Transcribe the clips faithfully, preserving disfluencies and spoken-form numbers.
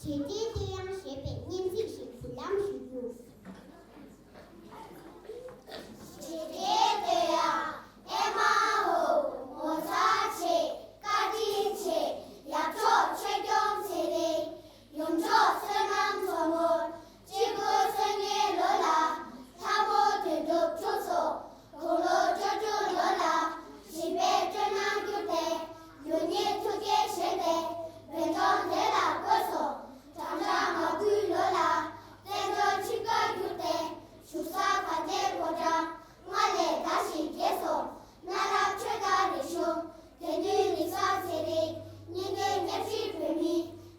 བྱས་རྗེས་དེ་ཡང་ཞེས་པའི་སྙན་ཚིག་ཞིག་འབུལ་ལམ་ཞུ་རྒྱུ། བྱས་རྗེས་དེ་ཡང་ཨེ་མ་ཧོ། ངོ་མཚར་ཆེ། བཀའ་དྲིན་ཆེ། ཡབ་མཆོག་ཆོས་སྐྱོང་ཚེ་རིང་། ཡུམ་མཆོག་བསོད་ནམས་མཚོ་མོར། གཅིག་དགུ་སོ་གཉིས་ལོ་ལ། ལྷ་མོ་དོན་གྲུབ་འཁྲུངས་སོ། དགུང་ལོ་བཅུ་དྲུག་ལོ་ལ། བྱིས་པའི་སྤྲོ་སྣང་བསྒྱུར་ཏེ། རྒྱུ་གཉིས་ཐུགས་བསྐྱེད་བཞེས་ཏེ། བོད་ལྗོངས་དེ་ལ་བཀོད་སོ། བགྲང་བྱ་ང་དགུའི་ལོ་ལ། བཙན་བྱོལ་ཆིབས་ཁ་བསྒྱུར་ཏེ། བཞུགས་ས་ག་འདྲའི་ཕོ་བྲང་། སྔར་ལས་དར་ཞིང་རྒྱས་སོ། གནའ་རབས་ཆོས་དང་རིག་གཞུང་། དད་འདུན་རིག་གསར་ཚེ་རིང་། སྙིང་གའི་ཉམས་ཞིབ་བོད་མི།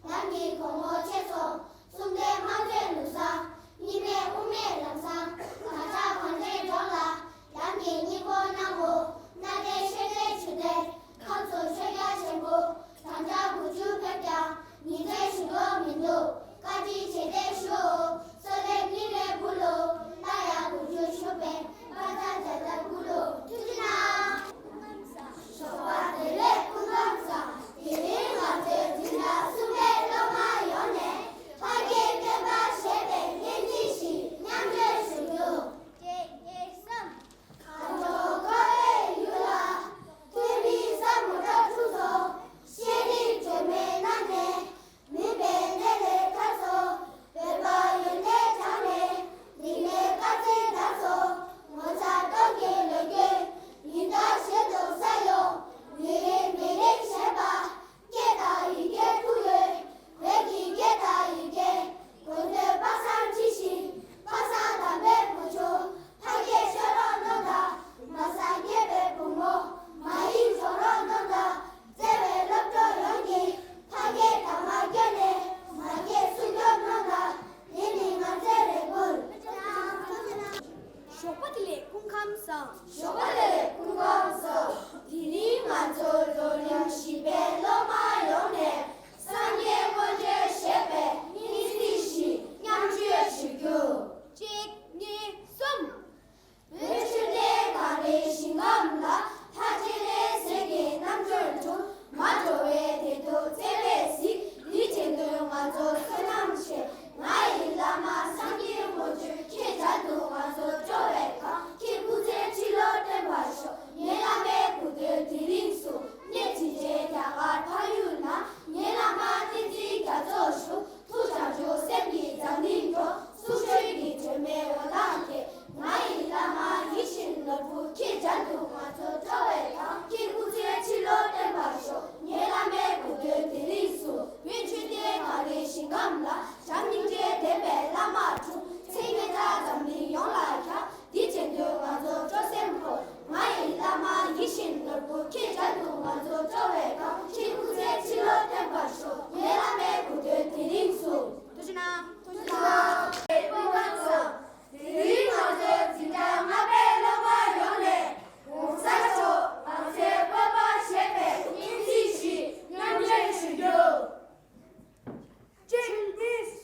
ལམ་གྱི་གོང་འོག་ཆེ་སོང་། གསུམ་ལྡན་དམངས་ཁྲོད་ལུགས་བཟང་། གཉིས་མེད་དབུ་མའི་ལམ་བཟང་། དར་ཆ་གངས་ཅན་ལྗོངས་ལ། ལམ་གྱི་སྙིང་པོ་གནང་ངོ་། གནའ་དེང་ཤེས་བྱའི་ཆུ་གཏེར། ཁམས་སུ་ཆོས་རྒྱ་ཆེན་པོ། བགྲང་བྱ་དགུ་བཅུ་ཕེབས་ཀྱང་། ཉིན་མཚན་ཞུ་ལོག་མི་འདུག་བཀའ་དྲིན་རྗེས་དྲན་ཞུའོ། གསོལ་འདེབས་སྙིང་ལས་འབུལ་ལོ། སླར་ཡང་དགུ་བཅུ་ཞུ་བའི་དཔལ་རྩལ་མཛད་ལ་བསྐུལ་ལོ། ཐུགས་རྗེ་གནང་། ཞོགས་པ་བདེ་ལེགས། སྐུ་ཁམས་བཟང་། དེ་རིང་ང་ཚོའི་འཛིན་གྲྭ་གསུམ་པའི་སློབ་མ་ཡོངས་ནས་ཕ་སྐད་བསྟན་པ་ཞེས་པའི་སྙན་ཚིག་ཞིག་མཉམ་སྤྱོད་ཞུ་རྒྱུ། གཅིག་གཉིས་གསུམ། གངས་ལྗོངས་ཁ་བའི་ཡུལ་ལ། ཐོན་མིའི་སྲས་མོ་ཁྲ་འཁྲུངས་སོ། ཤེས་རིག་སྒྲོན་མེ་གནང་ནས། མུན་པའི་གནས་ལས་ཐར་སོ། བོད་པ་ཡོན་ཏན་སྦྱངས་ནས། རིག་གནས་དཀར་རྩེ་དར་སོ། ངོ་མཚར་སྟོབས་ཀྱི་ལོ་རྒྱུས། ཉི་ཟླ་བཞིན་དུ་གསལ་ཡོང་། ཡུན་རིང་མི་རིང་ཞེས་པ། སྐད་དང་ཡི་གེ་ཐུག་ཡོད། བོད་ཀྱི་སྐད་དང་ཡི་གེ། དགོས་འདོད་དཔག་བསམ་འཁྲི་ཤིང་། དཔག་བསམ་དམ་པའི་བུ་ཆུང་། ཕ་སྐད་ཤོད་རོགས་གནང་དང་། མ་གསང་སྐྱེས་པའི་བུ་མོ། མ་ཡིག་སྦྱོང་རོགས་གནང་དང་། བརྩེ་བའི་སློབ་གྲོགས་ཡོངས་ཀྱིས། ཕ་སྐད་དག་མ་བསྐྱོན་ནས། མ་སྐད་སྲུང་སྐྱོབ་གནང་དང་། འདི་ནི་ང་ཚོའི་རེ་སྐུལ། ཞོགས་པ་བདེ་ལེགས། སྐུ་ཁམས་བཟང་། ཞོགས་པ་བདེ་ལེགས། སྐུ་ཁམས་བཟང་། དེ་རིང་ང་ཚོ་ལོ་རིམ་བཞི་པའི་སློབ་མ་ཡོངས་ནས། སངས་རྒྱས་དངོས་བྱོན་ཞེས་པའི་སྙན་ཚིག་ཞིག་མཉམ་སྤྱོད་ཞུ་རྒྱུ། གཅིག་གཉིས་གསུམ། བོད་ཆོས་ལྡན་གངས་རིའི་ཞིང་ཁམས་ལ། ལྷ་སྤྱན་རས་གཟིགས་ཀྱི་རྣམ་འཕྲུལ་དྲུག་མ་འགྲོ་བའི་བདེ་སྡུག་བརྩེ་བས་གཟིགས། དེ་བྱེད་དུས་ང་ཚོ་བསོད་ནམས་ཆེ། ང་ཡི་བླ་མ་སངས་རྒྱས་དངོས་བྱོན། ཁྱེད་མཇལ་དུ་ང་ཚོ་འགྲོ་བའི་གང་། ཁྱེད་སྐུ་ཚེ་ཁྲི་ལོ་བརྟན་པར་ཤོག་ངའི་བླ་མའི་སྐུ་མདུན་དེ་རིང་སུ། གནས་དྲིན་ཅན་རྒྱ་གར་འཕགས་ཡུལ་ན། ངའི་བླ་མ་བསྟན་འཛིན་རྒྱ་མཚོ་བཞུགས། ཐུགས་བྱང་ཆུབ་སེམས་ཀྱི་རྫ་གླིང་འགྲོ། གསུང་ཆོས་ཀྱི་སྒྲོན་མེ་འོད་མདངས་འཁྱིལ། ང་ཡི་བླ་མ་ཡིད་བཞིན་ནོར་བུ། ཁྱེད་མཇལ་དུ་ང་ཚོ་འགྲོ་བའི་གང་། ཁྱེད་སྐུ་ཚེ་ཁྲི་ལོ་བརྟན་པར་ཤོག་ངའི་བླ་མའི་སྐུ་མདུན་དེ་རིང་སུ། བོད་ཆོས་ལྡན་གངས་རིའི་ཞིང་ཁམས་ལ། བྱམས་སྙིང་རྗེ་ལྡན་པའི་བླ་མ་དྲུག་མཚན་སྙན་གྲགས་འཛམ་གླིང་ཡོངས་ལ་ཁྱབ། དེ་བྱེད་དུས་ང་ཚོ་སྤྲོ་སེམས་འཁོལ། ང་ཡི་བླ་མ་ཡིད་བཞིན་ནོར་བུ། ཁྱེད་མཇལ་དུ་ང་ཚོ་འགྲོ་བའི་གང་། ཁྱེད་སྐུ་ཚེ་ཁྲི་ལོ་བརྟན་པར་ཤོག་ངའི་བླ་མའི་སྐུ་མདུན་དེ་རིང་སུ། ཐུགས་རྗེ་གནང་། ཐུགས་རྗེ་གནང་། དེ་རིང་ང་ཚོའི་འཛིན་གྲྭ་ལྔ་པའི་སློབ་མ་ཡོངས་ནས། གོང་ས་མཆོག་ང་ཚོའི་བཀོད་པ་ཞེས་པའི་སྙན་ཚིག་ཞིག་མཉམ་སྤྱོད་ཞུ་རྒྱུ། གཅིག་གཉིས་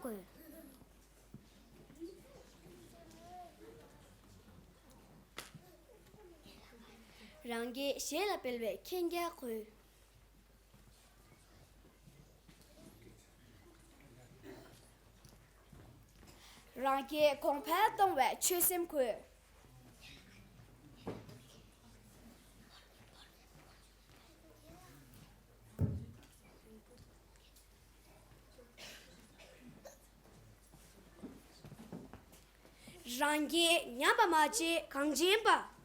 དགོས། རང་སྐད་གཞན་ལ་སྤེལ་བའི་མཁྱེན་རྒྱ་དགོས། རང་སྐད་གོང་འཕེལ་གཏོང་བའི་ཆོད་སེམས་དགོས། རང་སྐད་ཉམས་པ་མ་བྱེད་གངས་ཅན་པ།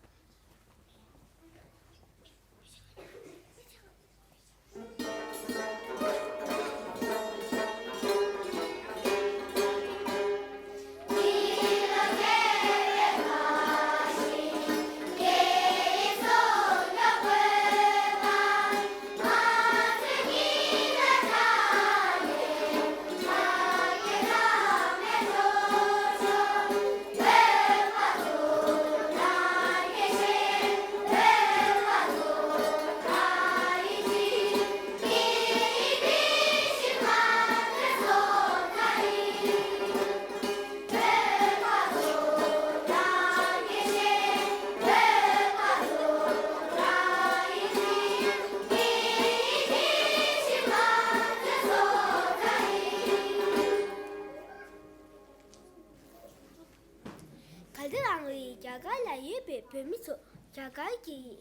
གལ་ཏེ་རང་གིས་རྒྱ་གར་ལ་ཡོད་པའི་བོད་མི་ཚོ་རྒྱ་གར་སྐད་ཡིག་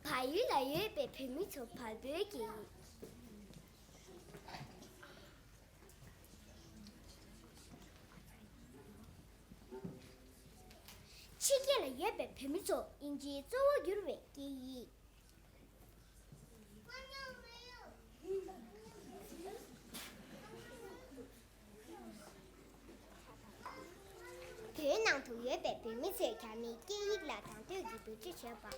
བལ་ཡུལ་ལ་ཡོད་པའི་བོད་མི་ཚོ་བལ་པོའི་སྐད་ཡིག་ཕྱི་རྒྱལ་ལ་ཡོད་པའི་བོད་མི་ཚོ་དབྱིན་ཇིའི་གཙོ་བོ་གྱུར་བའི་སྐད་ཡིག་བོད་ནང་དུ་ཡོད་པའི་བོད་མི་ཚོས་རྒྱ་མིའི་སྐད་ཡིག་ལ་དང་དོད་ཀྱིས་བེད་སྤྱོད་བྱེད་པ།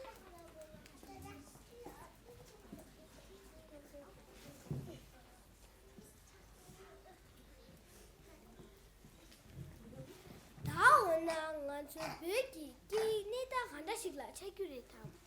ད་འོ་ན་ང་ཚོའི་བོད་ཀྱི་སྐད་ཡིག་གནས་སྟངས་ག་འདྲ་ཞིག་ལ་ཆགས་རྒྱུ་རེད་དམ།